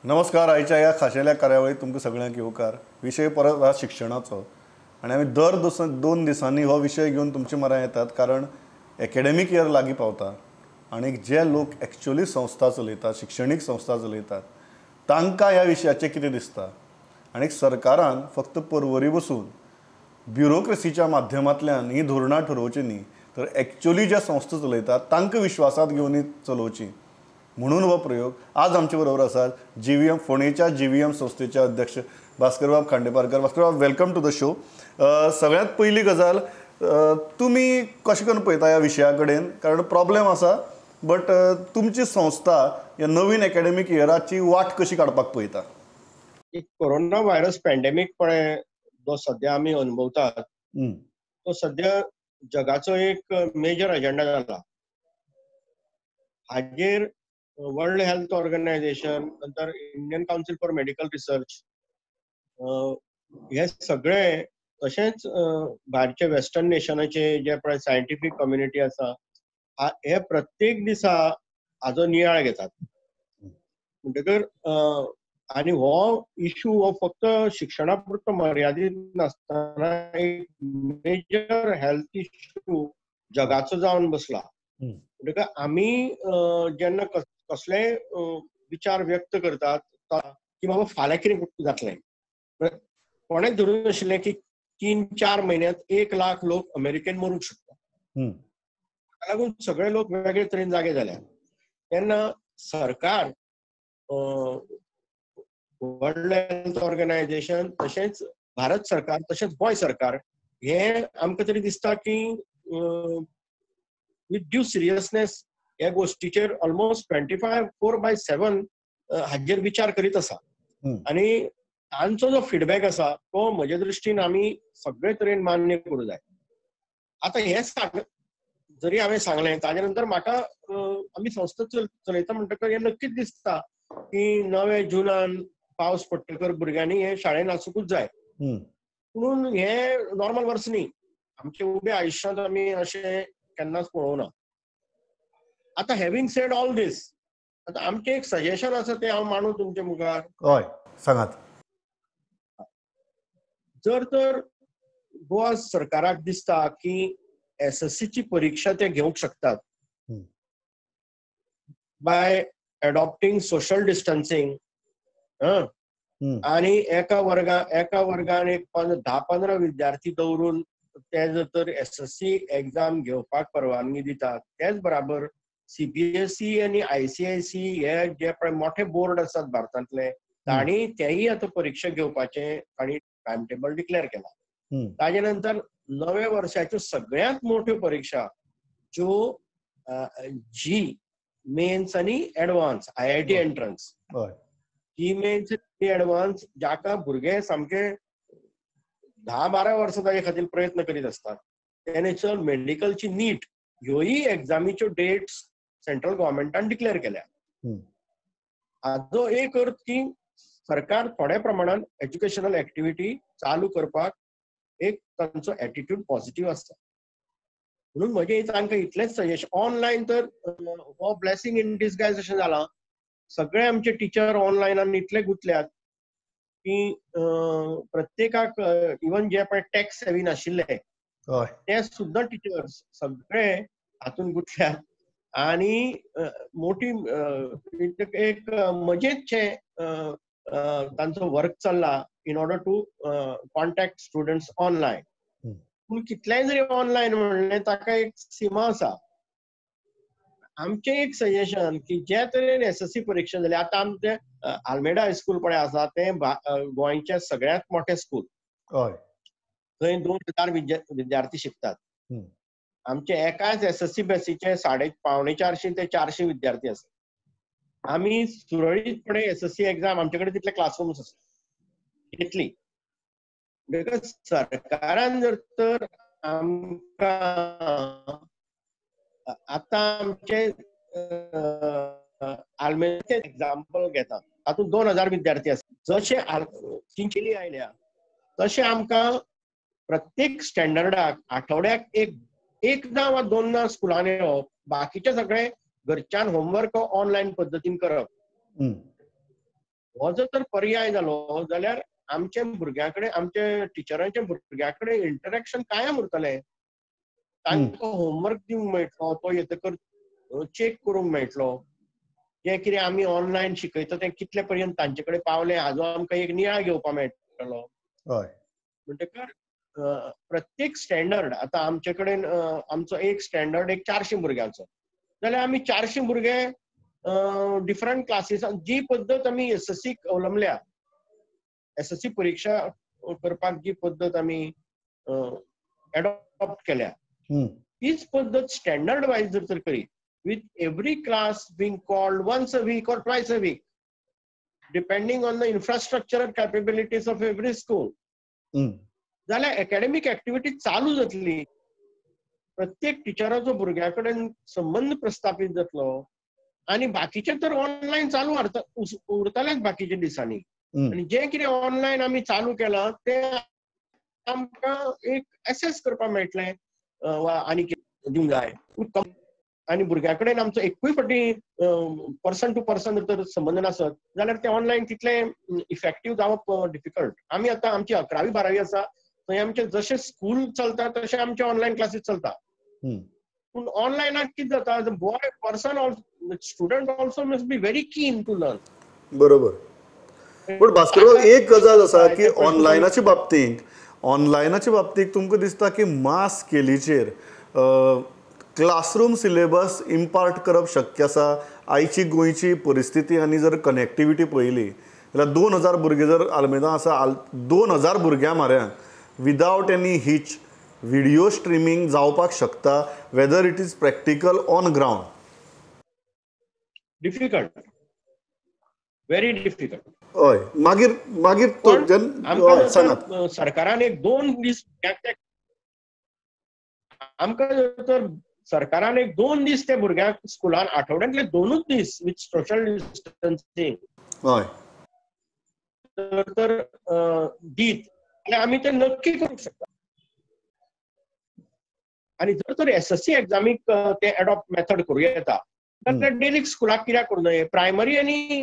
नमस्कार. आयच्या ह्या खाशेल्या कार्यावळीत तुमकां सगळ्यांक येवकार. विशय परत हा शिक्षणाचो आनी आमी दर दोन दिसांनी हो विशय घेवन तुमचे म्हऱ्यांत येतात, कारण एकेडमीक इयर लागीं पावता आनी जे लोक एक्चुअली संस्था चलयतात, शिक्षणीक संस्था चलयतात, तांकां ह्या विशयाचें कितें दिसता आनी सरकारान फक्त परवरी बसून ब्युरोक्रेसीच्या माध्यमांतल्यान ही धोरणां ठरोवची न्ही, तर एक्चुअली ज्या संस्था चलयतात तांकां विश्वासांत घेवन ही चलोवची म्हणून हो प्रयोग. आज आमचे बरोबर आसात जीव्हीएम फोंडेच्या जीव्हीएम संस्थेचे अध्यक्ष भास्करबाब खांडेपारकर. भास्करबाब, welcome to the show. सगळ्यांत पयली गजाल, तुमी कशें करून पळयता ह्या विशया कडेन, कारण प्रॉब्लेम आसा, बट तुमची संस्था ह्या नवीन एकेडमीक इयराची वाट कशी काडपाक पळयता? कोरोना व्हायरस पॅन्डेमीक पळय जो सद्या आमी अनुभवतात तो सद्या जगाचो एक मेजर एजेंडा जाला. हाजेर वर्ल्ड हेल्थ ऑर्गनायझेशन, नंतर Indian council for medical research, हे सगळे, तशेंच भायरचे वेस्टर्न नेशनाचे जे पळय सायंटिफीक कम्युनिटी आसा, हे प्रत्येक दिसा हाजो नियाळ घेतात. म्हणटकर आनी हो इशू हो फक्त शिक्षणा पुरतो मर्यादीत नासतना एक मेजर हेल्थ इशू जगाचो जावन बसला. म्हणटकर आमी जेन्ना कसलेय विचार व्यक्त करतात की बाबा फाल्यां कितें जातलें, कोणेच धरून आशिल्लें की 3-4 म्हयन्यांत 1 लाख लोक अमेरिकेन मरूंक शकता. ताका लागून सगळे लोक वेगळे तरेन जागे जाल्या. तेन्ना सरकार, वर्ल्ड हेल्थ ऑर्गनायझेशन, तशेंच भारत सरकार, तशेंच गोंय सरकार, हे आमकां तरी दिसता की विथ ड्यू सिरियसनेस ह्या गोश्टीचेर ऑलमोस्ट 24/7 हाजेर विचार करीत आसा. आनी तांचो जो फिडबॅक आसा तो म्हज्या दृश्टीन आमी सगळे तरेन मान्य करूं जाय. आतां हें जरी हांवें सांगलें, ताजे नंतर म्हाका आमी संस्था चलयता म्हणटकर हें नक्कीच दिसता की 9 जुनान पावस पडटकर भुरग्यांनी हे शाळेन आसूंकूच जाय. पुणून हें नॉर्मल वर्स न्ही, आमच्या उब्या आयुश्यांत आमी अशें केन्नाच पळोवना. आतां हॅविंग सेड ऑल दीस, आतां आमचें एक सजेशन आसा तें हांव मांडू तुमच्या मुखार. हय, सांगात. जर तर गोवा सरकाराक दिसता की एसएससीची परिक्षा ते घेवंक शकतात बाय एडॉप्टींग सोशल डिस्टन्सिंग, आनी एका वर्गान एक 10-15 विद्यार्थी दवरून ते जर तर एसएससी एग्जाम घेवपाक परवानगी दितात, तेच बराबर सीबीएसई आनी आयसीआयसी हे जे पळय मोठे बोर्ड आसात भारतांतले, तांणी तेय आतां परिक्षा घेवपाचे तांणी टायम टेबल डिक्लेअर केला. ताजे नंतर नव्या वर्षाच्यो सगळ्यांत मोठ्यो परिक्षा ज्यो जी मेन्स आनी advance IIT entrance, JEE mains advance, जाका भुरगे सामके 10-12 वर्सां ताजे खातीर प्रयत्न करीत आसतात, तेणे मेडिकलची नीट ह्योय एग्जामीच्यो डेट्स सेंट्रल गव्हर्मेंटान डिक्लेअर केल्या. हाजो एक अर्थ की सरकार थोड्या प्रमाणान एज्युकेशनल एक्टिविटी चालू करपाक एक तांचो एटिट्यूड पॉझिटिव्ह आसता. म्हणून म्हजें तांकां इतलेंच सजेशन, ऑनलायन तर हो ब्लेसिंग इन डिसगायज अशें जालां. सगळे आमचे टिचर ऑनलायनान इतले गुंतल्यात की प्रत्येकाक, इवन जे पळय टॅक्स सेवी नाशिल्ले ते सुद्दां टिचर्स सगळे हातून गुंतल्यात. आनी मोठी एक मजेतशें तांचो वर्क चल्ला in order to contact students online. पूण कितलेंय जरी ऑनलायन म्हणलें ताका एक सीमा आसा. आमचें एक सजेशन की जे तरेन एसएससी परिक्षा जाली, आतां आमचें आल्मेडा हायस्कूल पळय आसा तें गोंयचें सगळ्यांत मोठें स्कूल, थंय 2000 विद्यार्थी शिकतात. आमचे एकाच एसएससी बेसीचे 375 ते 400 विद्यार्थी आसात. आमी सुरळीतपणे एसएससी एग्जाम, आमचे कडेन तितले क्लासरूम्स आसात घेतली. सरकारान जर तर आमकां आतां आमचे आल्मेदाचे एग्जाम्पल घेता, तातूंत 2000 विद्यार्थी आसात. जशे चिंचेली आयल्या तशें आमकां प्रत्येक स्टँडर्डाक आठवड्याक एकदां वा दोनदां स्कुलान येवप, बाकीचे सगळे घरच्यान होमवर्क ऑनलायन पद्दतीन करप, हो जर तर पर्याय जालो जाल्यार आमच्या भुरग्यां कडेन, आमच्या टिचरांच्या भुरग्यां कडेन इंटरेक्शन कायम उरतलें. तांकां होमवर्क दिवंक मेळटलो, तो येतकर चेक करूंक मेळटलो, जें कितें आमी ऑनलायन शिकयता तें कितले पर्यंत तांचे कडेन पावलें हाजो आमकां एक नियाळ घेवपाक मेळटलो. म्हणटकर प्रत्येक स्टँडर्ड, आतां आमचे कडेन आमचो एक स्टँडर्ड एक 400 भुरग्यांचो जाल्यार आमी 400 भुरगे डिफरंट क्लासीसान जी पद्दत आमी एसएससी अवलंबल्या, एसएससी परिक्षा करपाक जी पद्दत आमी एडॉप्ट केल्या तीच पद्दत स्टँडर्ड वायज जर तर करीत, with every class being called once a week or twice a week depending on the infrastructural capabilities of every school, जाल्यार एकॅडमीक एक्टिविटी चालू जातली. प्रत्येक टिचराचो भुरग्यां कडेन संबंद प्रस्थापीत जातलो आनी बाकीचे तर ऑनलायन चालू उरतलेच बाकीच्या दिसांनी. आनी जें कितें ऑनलायन आमी चालू केलां तें आमकां एक एसेस करपाक मेळटलें वा आनी कितें दिवंक जाय. आनी भुरग्यां कडेन आमचो एकूय फावटी पर्सन टू पर्सन जर संबंद नासत जाल्यार ते ऑनलायन तितलें इफेक्टीव जावप डिफिकल्ट. आमी आतां आमची 11वी 12वी आसा थंय आमचें जशें स्कूल चलता तशें आमचे ऑनलायन क्लासीस चलता. पूण ऑनलायनाक कितें जाता, boy person student also must be very keen to learn. बरोबर. पूण भास्कर, एक गजाल आसा की ऑनलायनाच्या बाबतींत तुमकां दिसता की मास स्केलीचेर क्लासरूम सिलेबस इम्पार्ट करप शक्य आसा? आयची गोंयची परिस्थिती आनी जर कनेक्टिविटी पळयली जाल्यार 2000 भुरगे जर आल्मेदा आसा, 2000 भुरग्यां म्हऱ्यान without any hitch video streaming जावपाक शकता, whether it is practical on ground? Difficult, very difficult. हय, मागीर मागीर सरकारान एक 2 दीस आमकां तर सरकारान एक 2 दीस त्या भुरग्यांक स्कुलान आठवड्यांतले 2 दीस विथ सोशल डिस्टन्सिंग हय तर दीत जाल्यार आमी ते नक्की करूंक शकता. आनी जर तर एसएससी एग्जामीक ते एडॉप्ट मेथड करूं येता जाल्यार डेली स्कुलाक कित्याक करूं नये? प्रायमरी आनी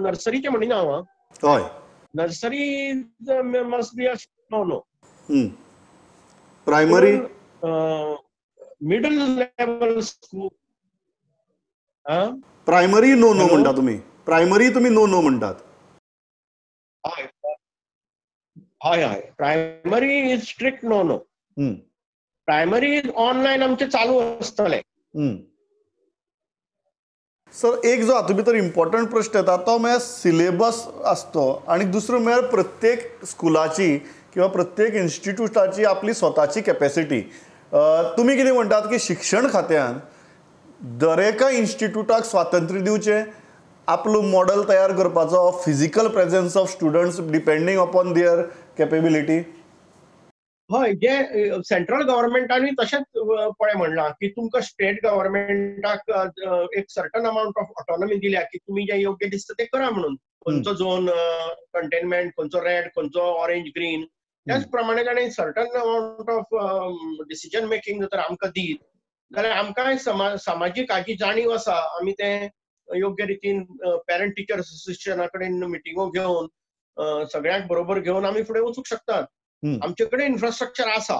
नर्सरीचें म्हणिना हांव, हय nursery must be a no no, primary middle level school, primary no no म्हणटा तुमी, प्रायमरी तुमी नो नो म्हणटात? हय हय हय, primary is strict no no. Primary is online आमचें चालू आसतलें. सर, एक जो हातूंत भितर इम्पॉर्टंट प्रश्न येता तो म्हळ्यार सिलेबस आसतो आनी दुसरो म्हळ्यार प्रत्येक स्कुलाची किंवा प्रत्येक इन्स्टिट्यूटाची आपली स्वताची कॅपेसिटी. तुमी कितें म्हणटात की शिक्षण खात्यान दरेका इन्स्टिट्यूटाक स्वातंत्र्य दिवचें, आपलो मॉडल तयार करपाचो, physical presence of students depending upon their capability? हय, जे सेंट्रल गव्हर्मेंटानूय तशेंच पळय म्हणलां की तुमकां स्टेट गव्हर्मेंटाक एक सर्टन अमावंट ऑफ ऑटोनॉमी दिल्या की तुमी जें योग्य दिसता तें करा म्हणून. खंयचो झोन कंटेनमेंट, खंयचो रेड, खंयचो ऑरेंज, ग्रीन, त्याच प्रमाणे ताणें certain amount of decision making जर आमकां दीत जाल्यार आमकांय सामाजीक हाची जाणीव आसा, आमी तें योग्य रितीन पेरंट टिचर असोसिएशना कडेन मिटिंगो घेवन सगळ्यांक बरोबर घेवन आमी फुडें वचूंक शकतात. आमचे कडेन इन्फ्रास्ट्रक्चर आसा.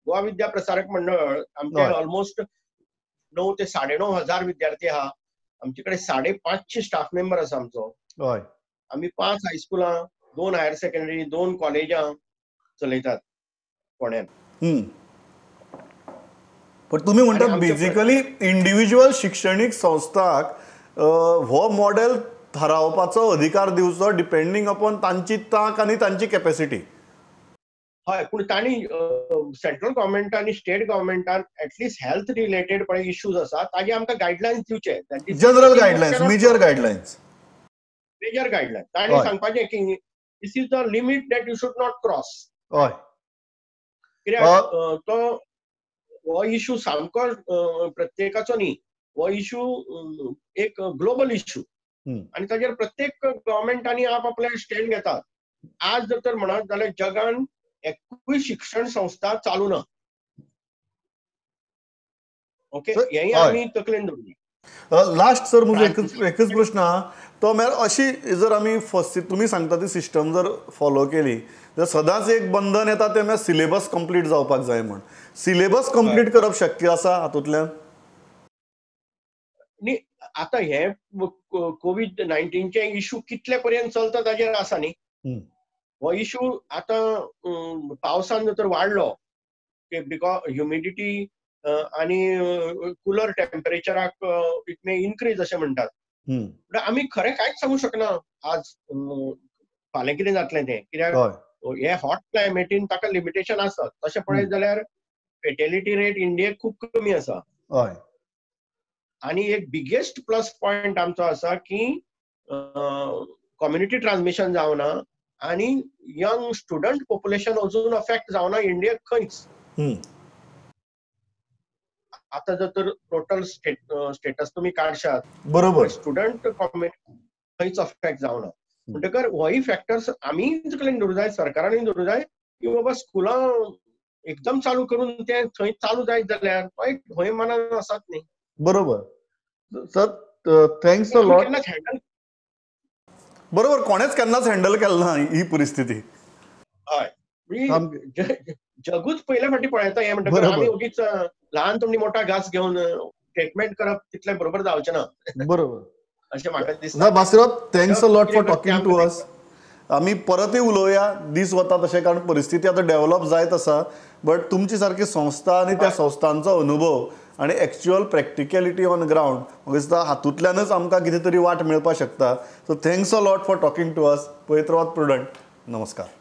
गोवा विद्या प्रसारक मंडळ आमचे ऑलमोस्ट 9 ते 9,500 विद्यार्थी आहा. आमचे कडेन 550 स्टाफ मेंबर आसा आमचो. आमी 5 हायस्कुलां, 2 हायर सेकंडरी, 2 कॉलेजां चलयतात फोंड्यान. पण तुम्ही म्हणतात बेसिकली इंडिव्हिज्युअल शिक्षणीक संस्थाक हो मॉडेल थारावपाचो अधिकार दिवचो डिपेंडींग अपॉन तांची तांक आनी तांची कॅपॅसिटी. हय, पूण तांणी सेंट्रल गव्हर्मेंटान आनी स्टेट गव्हर्मेंटान एटलिस्ट हेल्थ रिलेटेड पळय इश्यूज आसा ताजे आमकां गायडलायन्स दिवचे, general guidelines, major guidelines, major guidelines. तांणी सांगपाचें की this is the limit that you should not cross. हय, कित्याक तो हो इशू सामको प्रत्येकाचो न्ही, हो इशू एक ग्लोबल इशू आनी ताजेर प्रत्येक गव्हर्मेंटांनी आप आपले स्टँड घेतात. आज जर तर म्हणत जाल्यार जगान एकूय शिक्षण संस्था चालू ना. ओके, हेंय आमी तकलेन दवरुया. लास्ट सर म्हजो एकच प्रश्न आहा, तो म्हळ्यार अशी जर आमी फर्स्ट तुमी सांगता ती सिस्टम जर फॉलो केली जाल्यार सदांच एक बंधन येता तें म्हळ्यार सिलेबस कंप्लीट जावपाक जाय म्हण. सिलेबस कंप्लीट करप शक्य आसा हातूंतल्यान? न्ही, आतां हे कोवीड 19 इशू कितले पर्यंत चलता ताजेर आसा न्ही. हो इशू आतां पावसान जर तर वाडलो because humidity आनी कुलर टेम्परेचराक it may increase अशें म्हणटात. आमी खरें कांयच सांगू शकना आज फाल्यां कितें जातलें तें, कित्याक हे हॉट क्लायमेटीन ताका लिमिटेशन आसा. तशें पळयत जाल्यार फेटेलिटी रेट इंडियेक खूब कमी आसा. आनी एक बिगेस्ट प्लस पॉयंट आमचो आसा की कम्युनिटी ट्रान्समिशन जावना आनी यंग स्टुडंट पॉप्युलेशन अजून अफेक्ट जावना इंडियेक खंयच. आता जर तर टोटल स्टेटस तुमी काडशात बरोबर, स्टुडंट कम्युनिटी खंयच अफेक्ट जावना. म्हणटकर होय फॅक्टर्स आमी कडेन धरूं जाय, सरकारानूय धरूं जाय की बाबा स्कुलां एकदम चालू करून ते थंय चालू जायत जाल्यार तो एक भंय मनान आसात न्ही. बरोबर सर, thanks a lot. बरोबर, कोणेच केन्नाच हँडल केलं ना ही परिस्थिती. हय, जगूच पयले फावटी पळयता हें म्हणटकर आमी ओगीच ल्हान तोंडी मोठा घास घेवन ट्रिटमेंट करप तितलें बरोबर जावचें ना. बरोबर, अशें म्हाका दिसता. बासिराव, thanks a lot for talking to us. आमी परतय उलोवया दीस वता तशें, कारण परिस्थिती आतां डेव्हलप जायत आसा. बट तुमची सारकी संस्था आनी त्या संस्थांचो अनुभव आनी एक्च्युअल प्रॅक्टिकलिटी ऑन ग्रावंड म्हाका दिसता हातूंतल्यानच आमकां कितें तरी वाट मेळपाक शकता. So thanks a lot for talking to us. पळयत रावात प्रुडंट. नमस्कार.